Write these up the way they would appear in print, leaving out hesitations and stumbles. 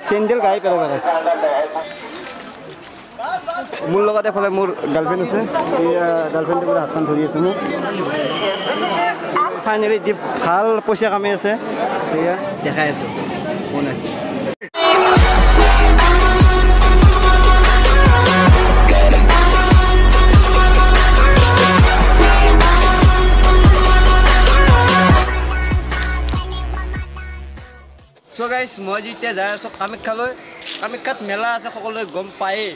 Sandal গাই পেলাব পাৰে। মোৰ লগত এফালে মোৰ গাৰ্লফ্ৰেণ্ড আছে, এইয়া গাৰ্লফ্ৰেণ্ডে বোলে হাতখন ধৰি আছে মোক। ফাইনেলি দীপ ভাল পইচা কামাই আছে, সেয়া দেখাই আছোঁ ফোন আছে। চ' গাইজ, মই যেতিয়া যাই আছোঁ কামাখ্যালৈ, কামাখ্যাত মেলা আছে, সকলোৱে গম পায়েই।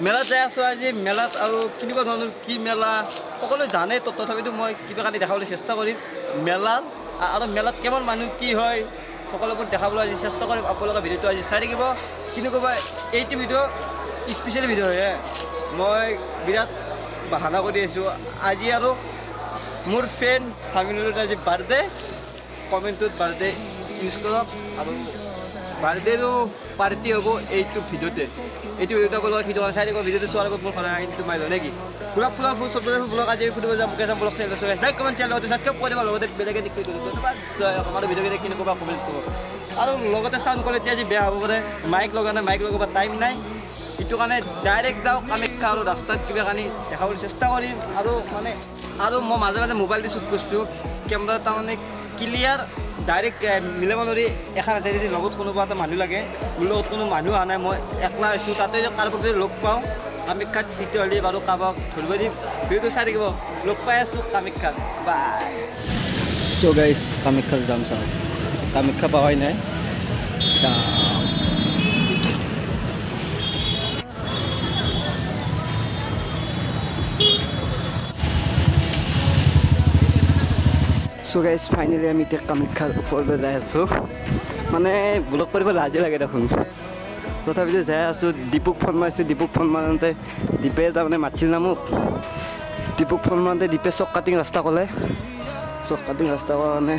মেলাত যাই আছোঁ আজি মেলাত, আৰু কেনেকুৱা ধৰণৰ কি মেলা সকলোৱে জানে, তথাপিতো মই কিবা কানি দেখাবলৈ চেষ্টা কৰিম মেলাত, আৰু মেলাত কিমান মানুহ কি হয় সকলোবোৰ দেখাবলৈ আজি চেষ্টা কৰিম। আপোনালোকে ভিডিঅ'টো আজি চাই থাকিব। কেনেকুৱা এইটো ভিডিঅ' স্পেচিয়েল ভিডিঅ' হয়, মই বিৰাট বাহানা কৰি আছোঁ আজি। আৰু মোৰ ফ্ৰেণ্ড চামিনুলৰ আজি বাৰ্থডে, কমেণ্টটোত বাৰ্থডে ইউজ কৰক, আৰু বাৰ্থডেৰো পাৰ্টি হ'ব এইটো ভিডিঅ'তে। এইটো ভিডিঅ'টো আপোনালোকে সেইটো চাই থাকিব। ভিডিঅ'টো চোৱাৰ আগত মোৰ সদায় কিন্তু মাৰি লওঁ নেকি গোলাপ ফুলৰ ফুল চব ব্লগ আজি ফুৰিব যাম, যাম ব্লগ চাই লৈছোঁ। লাইক কমেণ্ট শ্বেয়াৰ লগতে ছাবস্ক্ৰাইব কৰি দিব, লগতে বেলেগে ক্লিক কৰি ধন্যবাদ। জয় অসম। আৰু ভিডিঅ'কেইটা কেনেকুৱা কমেণ্ট কৰিব, আৰু লগতে চাউণ্ড কোৱালিটি আজি বেয়া হ'ব পাৰে, মাইক লগা নাই, মাইক লগাব টাইম নাই, এইটো কাৰণে ডাইৰেক্ট যাওঁ কামাখ্যা। আৰু ৰাস্তাত কিবা কানি দেখাবলৈ চেষ্টা কৰিম। আৰু মানে আৰু মই মাজে মাজে মোবাইল দি শ্বুট কৰিছোঁ, কেমেৰা তাৰমানে ক্লিয়াৰ ডাইৰেক্ট মিলাব নোৱাৰি। এখন হাতে যদি লগত কোনোবা এটা মানুহ লাগে, মোৰ লগত কোনো মানুহ অহা নাই, মই একলা আছোঁ। তাতে যদি কাৰোবাক যদি লগ পাওঁ কামাখ্যাত, তেতিয়াহ'লে বাৰু কাৰোবাক ধৰিব দিম। ভিডিঅ'টো চাই থাকিব, লগ পাই আছোঁ কামাখ্যাত। বাই। চ' গাইজ, কামাখ্যাত যাম চাওঁ, কামাখ্যা পাৱাই নাই। চ' গাইজ, ফাইনেলি আমি এতিয়া কামাখ্যাৰ ওপৰলৈ যাই আছোঁ। মানে ব্লগ কৰিব লাজে লাগে দেখোন, তথাপিতো যাই আছোঁ। দীপুক ফোন মাৰিছোঁ, দীপুক ফোন মাৰোঁতে দীপে তাৰমানে মাতিছিল না মোক। দীপুক ফোন মাৰোঁতে দীপে চক কাটিং ৰাস্তা ক'লে, চক কাটিং ৰাস্তা কোৱা কাৰণে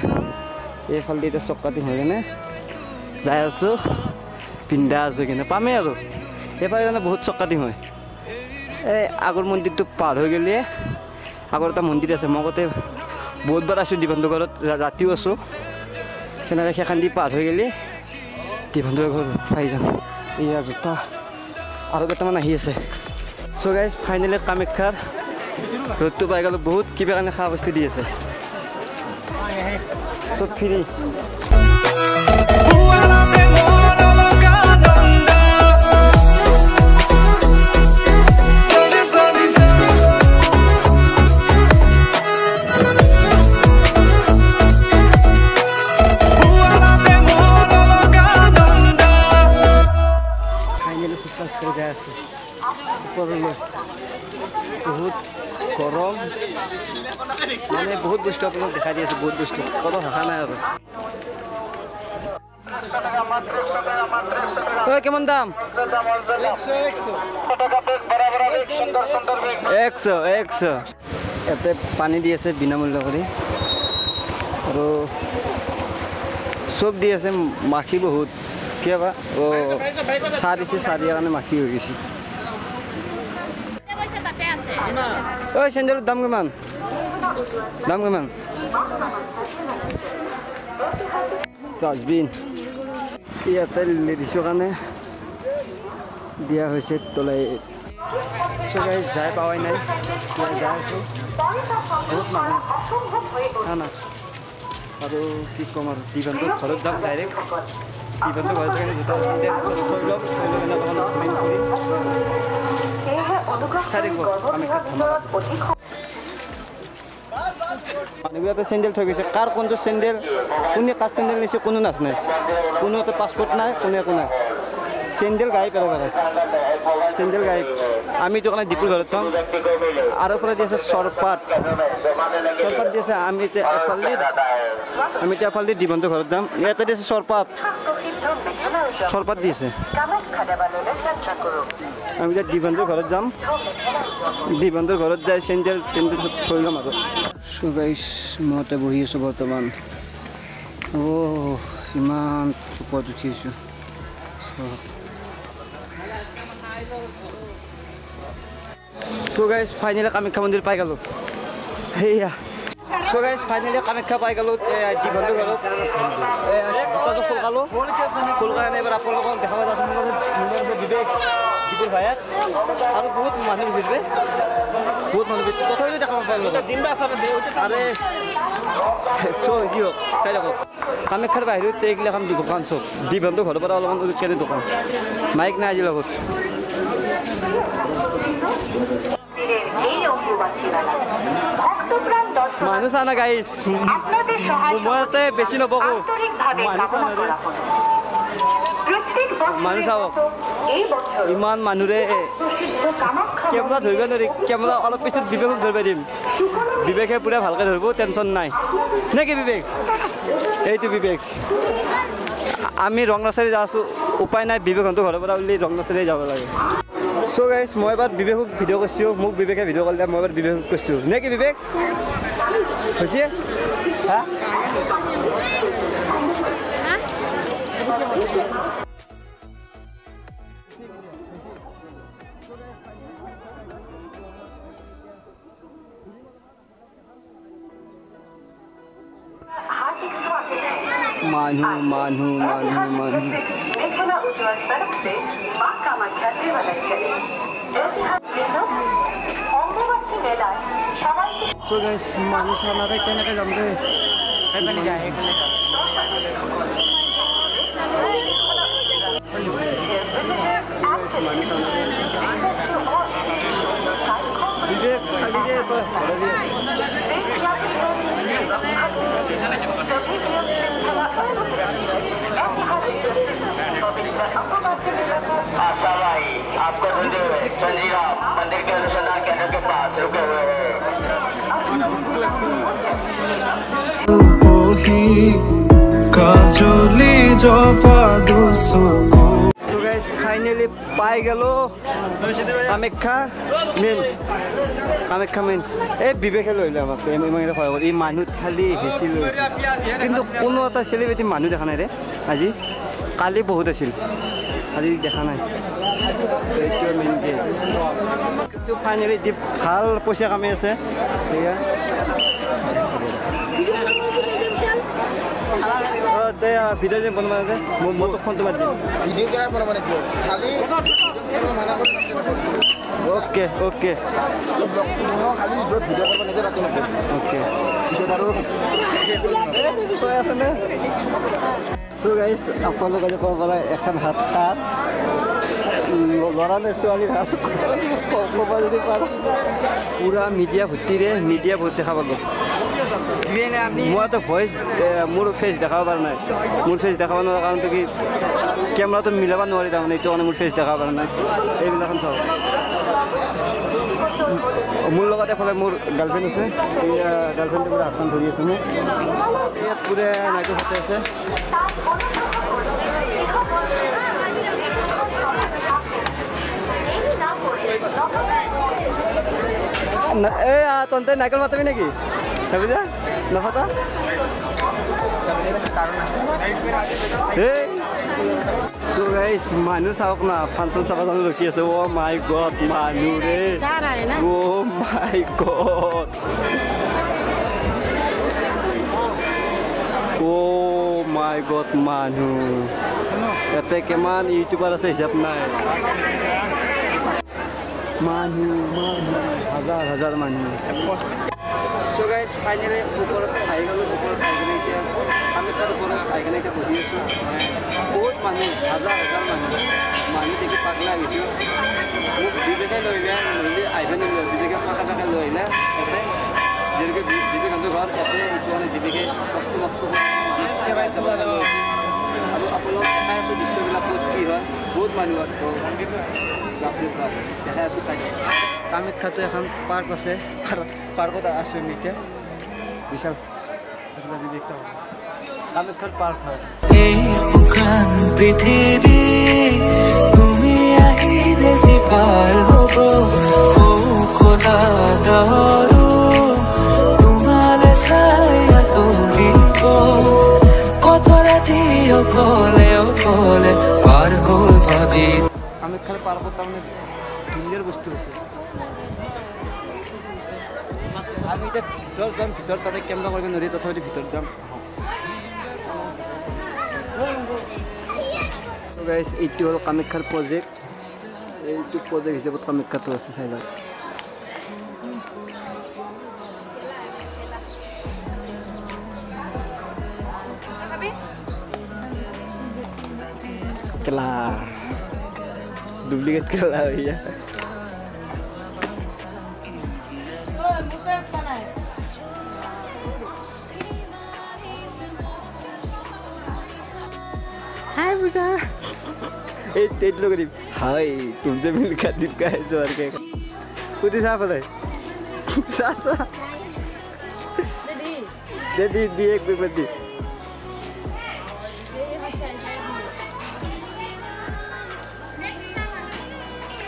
এইফালেদি এতিয়া চক কাটিং হৈ কেনে যাই আছোঁ, পিন্ধা আছোঁ কেনে পামেই আৰু। এইফালে মানে বহুত চক কাটিং হয়। এই আগৰ মন্দিৰটো পাৰ হৈ গ'লে আগৰ এটা মন্দিৰ আছে, মই আগতে বহুতবাৰ আছোঁ দিবন্তগড়ত, ৰাতিও আছোঁ। সেনেকৈ সেইখন দি পাৰ হৈ গ'লে দিবন্তগড় ঘৰ পাই যাম। এয়া জোতা আৰু কেইটামান আহি আছে। চ' গাইজ, ফাইনেলি কামাখ্যাৰ ৰ'দটো পাই গ'লোঁ। বহুত কিবা কাৰণে খোৱা বস্তু দি আছে, চব ফ্ৰী। যাই আছোঁ ওপৰলৈ। বহুত গৰম, মানে বহুত বস্তু আপোনাক দেখাই দি আছোঁ, বহুত বস্তু ক'ব ভাষা নাই আৰু। ঐ কিমান দাম? 100। ইয়াতে পানী দি আছে বিনামূল্য কৰি, আৰু চব দি আছে। মাখি বহুত, কিয় বা চাহ দিছে, চাহ দিয়াৰ কাৰণে মাখি হৈ গৈছে। ঐ চেণ্ডেলৰ দাম কিমান? দাম কিমান? ডাষ্টবিন ইয়াতে লেডিছৰ কাৰণে দিয়া হৈছে তলাই। চ' গাইজ, যাই পাৱাই নাই, যাই আছোঁ। বহুত মানুহ চানা, আৰু কি ক'ম আৰু। দিবন্তৰ ঘৰত যাম ডাইৰেক্ট, দিবন্ত ঘৰত যাই জোতা থৈ ল'ম, থৈ লৈ কিনে অকণমান ঘূৰিম। চাই থাকিব কামাখ্যাত। মানুহবিলাকে চেণ্ডেল থৈ গৈছে, কাৰ কোনটো চেণ্ডেল, কোনে কাৰ চেণ্ডেল নিছে কোনো নাজানে, কোনো এটা পাছপৰ্ট নাই, কোনো একো নাই। চেণ্ডেল গায়ব, পেলাব পাৰে চেণ্ডেল গায়ব। আমি এইটো কাৰণে দীপুৰ ঘৰত থ'ম। আৰু পৰা দি আছে চৰপাত, চৰপাত দি আছে। আমি এতিয়া এফালে, আমি এতিয়া এফালে দিবন্ত ঘৰত যাম। ইয়াতে দি আছে চৰপাত, চৰপাত দি আছে। আমি এতিয়া দিবন্তৰ ঘৰত যাম, দিবন্তৰ ঘৰত যাই চেণ্ডেল টেণ্ডেল চব থৈ ল'ম। আৰু চ' গাইজ, মই ইয়াতে বহি আছোঁ বৰ্তমান। অ' ইমান ওপৰত উঠি আছোঁ। চ' গাইজ, ফাইনেলি কামাখ্যা মন্দিৰ পাই গ'লোঁ। সেয়া চ' গাইজ ফাইনেলি কামাখ্যা পাই গ'লোঁ দীপহতৰ ঘৰত জোতাযোৰ খোলকালোঁ খোলকাই আনি এবাৰ আপোনালোকক দেখাব যাইছোঁ বিবেক দীপুৰ ভায়েক আৰু বহুত মানুহ ভিৰবে বহুত মানুহ ভিৰ তথাপিও দেখাব পাৰিলোঁ আৰে চ' যি হওক চাই থাকক কামাখ্যাৰ বাহিৰত এইগিলাখন দোকান চব দীপহতৰ ঘৰৰ পৰা অলপমান কেনে দোকান মাইক নাই আজি লগত মানুহ চা না গাইজ মই ইয়াতে বেছি নবকো মানুহ চাওক ইমান মানুহৰে কেমেৰা ধৰিব নোৱাৰি কেমেৰা অলপ পিছত বিবেকক ধৰিব দিম বিবেকে পূৰা ভালকৈ ধৰিব টেনশ্যন নাই নেকি বিবেক এইটো বিবেক আমি ৰং নাচাৰি যাই আছোঁ উপায় নাই বিবেকহঁতৰ ঘৰৰ পৰা উলি ৰং নাচাৰি যাব লাগে চ' গাইজ মই এবাৰ বিবেকক ভিডিঅ' কৰিছোঁ মোক বিবেকে ভিডিঅ' কৰিলে মই এবাৰ বিবেকক কৰিছোঁ নেকি বিবেক হৈছে হা মানুহ মানুহ মানুহ মানুহ So guys, মানুহ চানাৰে কেনেকৈ যাম দেই বিবেক চাবি দে তই आशा भाई आपको ढूंढते हुए संजीरा मंदिर के अनुसंधान केंद्र के पास रुके हुए हैं। So guys, finally পাই গেল কামাখ্যা মেইন কামাখ্যা মেইন এই বিবেকে লৈ আহিলে আমাক সহায় কৰি এই মানুহ ঠালি হেঁচি লৈ কিন্তু কোনো এটা চেলিব্ৰিটি মানুহ দেখা নাই ৰে আজি কালি বহুত আছিল আজি দেখা নাই এইটোৱে মেইন গেট কিন্তু ফাইনেলি দীপ ভাল পইচা কামি আছে সেয়া ভিডিঅ' যে বনাব আছে মই তোক ফোনটো মাৰি দিম অ'কে অ'কে অ'কে তই আছেনে চ' গাইজ আপোনালোকে যে ক'ব পাৰে এখন হাত কাৰ ল'ৰা নে ছোৱালীৰ হাত ক'ব যদি পাৰা পূৰা মিডিয়া ভৰ্তিৰে মিডিয়া ভৰ্তি দেখা পালোঁ মইতো ভইচ মোৰ ফেচ দেখাব পৰা নাই মোৰ ফেচ দেখাব নোৱাৰাৰ কাৰণটো কি কেমেৰাটো মিলাব নোৱাৰি তাৰমানে এইটো কাৰণে মোৰ ফেচ দেখাব পৰা নাই এইবিলাখন চাওক মোৰ লগত এফালে মোৰ গাৰ্লফ্ৰেণ্ড আছে এই গাৰ্লফ্ৰেণ্ডে পুৰা হাতখন ধৰি আছে মোক ইয়াত পুৰা নাইটো ফাটি আছে এই তন্তে নাইকল মাতাবি নেকি ভাবি যা নাফাতা চ' গাইজ মানুহ চাওক না ফাংচন চাব জানো ৰখি আছে অ' মাই গড মানুহ ৰে অ' মাই গড অ' মাই গড মানুহ ইয়াতে কিমান ইউটিউবাৰ আছে হিচাপ নাই মানুহ মানুহ হাজাৰ হাজাৰ মানুহ চ' গাইজ ফাইনেলি ওপৰত আহি গ'লোঁ ওপৰত আহি কিনে এতিয়া কামাখ্যাৰ ওপৰত আহি কিনে এতিয়া বহি আছোঁ বহুত মানুহ হাজাৰ হাজাৰ মানুহ মানুহ দেখি পাগলা গৈছোঁ মোক বিবেকে লৈ আহিলে নহ'লে আহিব নিদিলে বিবেকে পাকে পাকে লৈ আহিলে ইয়াতে যিহেতুকে বিবেকানন্দ ঘৰ ইয়াতে এইটো কাৰণে বিবেকে কষ্ট মষ্ট আৰু আপোনালোক দেখাই আছোঁ দৃশ্যবিলাক ক'ত কি হয় বহুত মানুহ বাপৰে বাপ দেখাই আছোঁ চাই কামাখ্যাটো এখন পাৰ্ক আছে পাৰ্কত আছোঁ আমি এতিয়া বিশাল কামাখ্যাৰ পাৰ্ক হয় পৃথিৱী তুমি আহিলে জীপাল হ'ব তোমালে চাই আঁতৰিব কথা ৰাতি অকলে অকলে পাৰ হ'ল ভাবি কামাখ্যাৰ পাৰ্কত তাৰমানে ধুনীয়াৰ বস্তু আছে আমি এতিয়া ভিতৰত যাম, ভিতৰত তাতে কেমেৰা কৰিব নোৱাৰি, তথাপিতো ভিতৰত যাম। গাইজ এইটো হ'ল কামাখ্যাৰ প্ৰজেক্ট, এইটো প্ৰজেক্ট হিচাপত কামাখ্যাটো আছে, চাই লওক। কেলা ডুপ্লিকেট কেলা भैया। हाय पूजा, এই तेज लोग हाय तुमसे मिलकर दिल का है स्वर्ग है। उदी साफ है सा सा दे दी दी एक पेपर दी।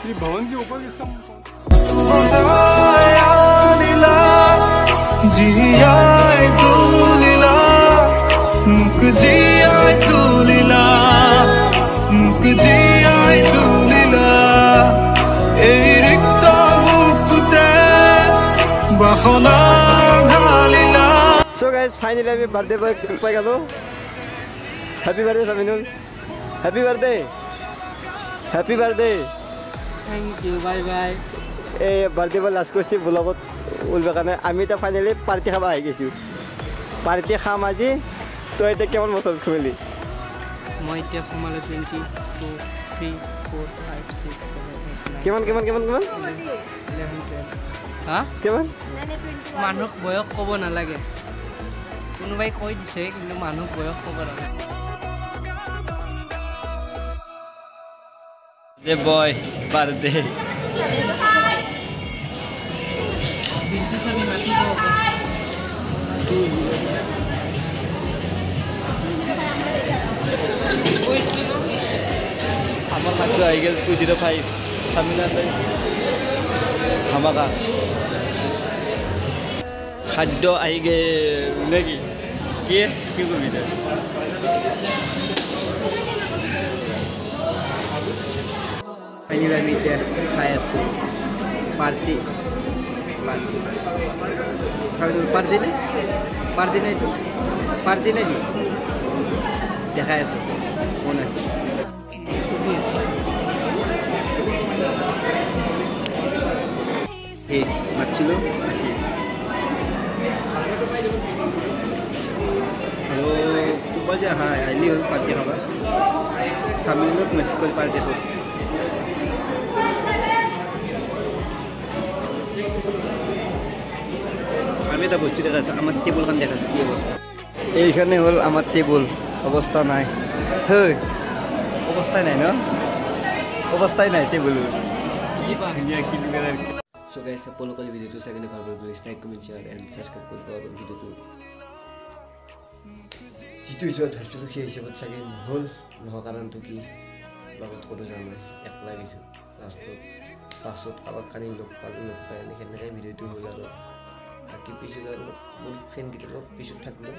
ये भवन के ऊपर इसका So guys, finally আমি বাৰ্থডে বয় পাই গ'লো। Happy birthday Saminul, happy birthday, happy birthday. Thank you, bye bye. এই বাৰ্থডে বয় লাজ কৰিছে ব্লগত ওলোৱাৰ কাৰণে। আমি এতিয়া ফাইনেলি পাৰ্টি খাব আহি গৈছোঁ, পাৰ্টি খাম আজি। তই এতিয়া কিমান বছৰ সোমালি? মই এতিয়া সোমালোঁ 20 2 3 4 5 6 7 8 9। কিমান কিমান কিমান কিমান? 11 12। হা কিমান? মানুহক বয়স ক'ব নালাগে, কোনোবাই কৈ দিছে, কিন্তু মানুহক বয়স ক'ব নালাগে। দে বয় বাৰ্থডে আমাৰ খাদ্য আহি গ'ল 205। চামিনা ধামাকা খাদ্য আহি গ'ল নেকি? কি কি কৰিবি তই? ফাইনেলি আমি এতিয়া খাই আছোঁ পাৰ্টি। পাৰ্টি পাৰ্টি নে পাৰ্টি নাই, পাৰ্টি নাই দেখাই আছোঁ কোন আছে। এই মাতছিলোঁ আছে আৰু কোনোবা যে আহা আহিলি হ'ল পাৰ্টি খাবা, চামিলত মেছেজ কৰি পাৰ্টি হ'ল। আমি এটা বস্তু দেখা আছোঁ, আমাৰ টেবুলখন দেখা কি অৱস্থা। এইখনে হ'ল আমাৰ টেবুল, অৱস্থা নাই, হয় অৱস্থাই নাই ন, অৱস্থাই নাই টেবুল। চ' গাইজ, আপোনালোকৰ ভিডিঅ'টো চাই কিনে ভাল পালে please like, comment, share and subscribe কৰিব। আৰু ভিডিঅ'টো যিটো হিচাপত ভাবিছিলোঁ সেই হিচাপত চাগে নহ'ল, নোহোৱা কাৰণটো কি লগত ক'তো যোৱা নাই, একলা গৈছোঁ। লাষ্টত বাছত কাৰোবাক কানি লগ পালোঁ, লগ পাই এনেকৈ সেনেকৈ ভিডিঅ'টো হ'ল। আৰু বাকী পিছত আৰু মোৰ ফ্ৰেণ্ডকেইটা অলপ পিছত থাকিলোঁ,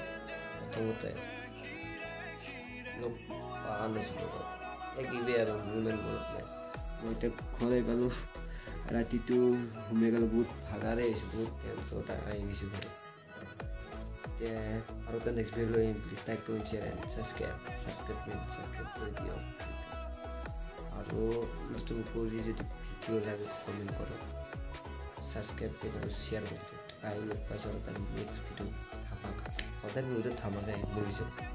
প্ৰথমতে লগ পোৱা নাছিলোঁ, একেবাৰে আৰু মোৰ ইমান মনত নাই। মই এতিয়া ঘৰ আহি পালোঁ, ৰাতিটো সোমাই গ'লোঁ, বহুত ভাগাৰে আহিছোঁ, বহুত টেনশ্যনত আহি গৈছোঁ ঘৰত। এতিয়া আৰু এটা নেক্সট ভিডিঅ' লৈ আহিম। Please like, comment, share and subscribe, subscribe subscribe কৰি দিয়ক। আৰু নতুন কৰি যদি ভিডিঅ' লাগে কমেণ্ট কৰক, ছাবস্ক্ৰাইব কৰি আৰু শ্বেয়াৰ কৰি দিয়ক। আহি লগ পাইছোঁ আৰু তাৰ নেক্সট ভিডিঅ' ধামাকা, সদায় ভিডিঅ'ত ধামাকা আহিম মোৰ হিচাপত।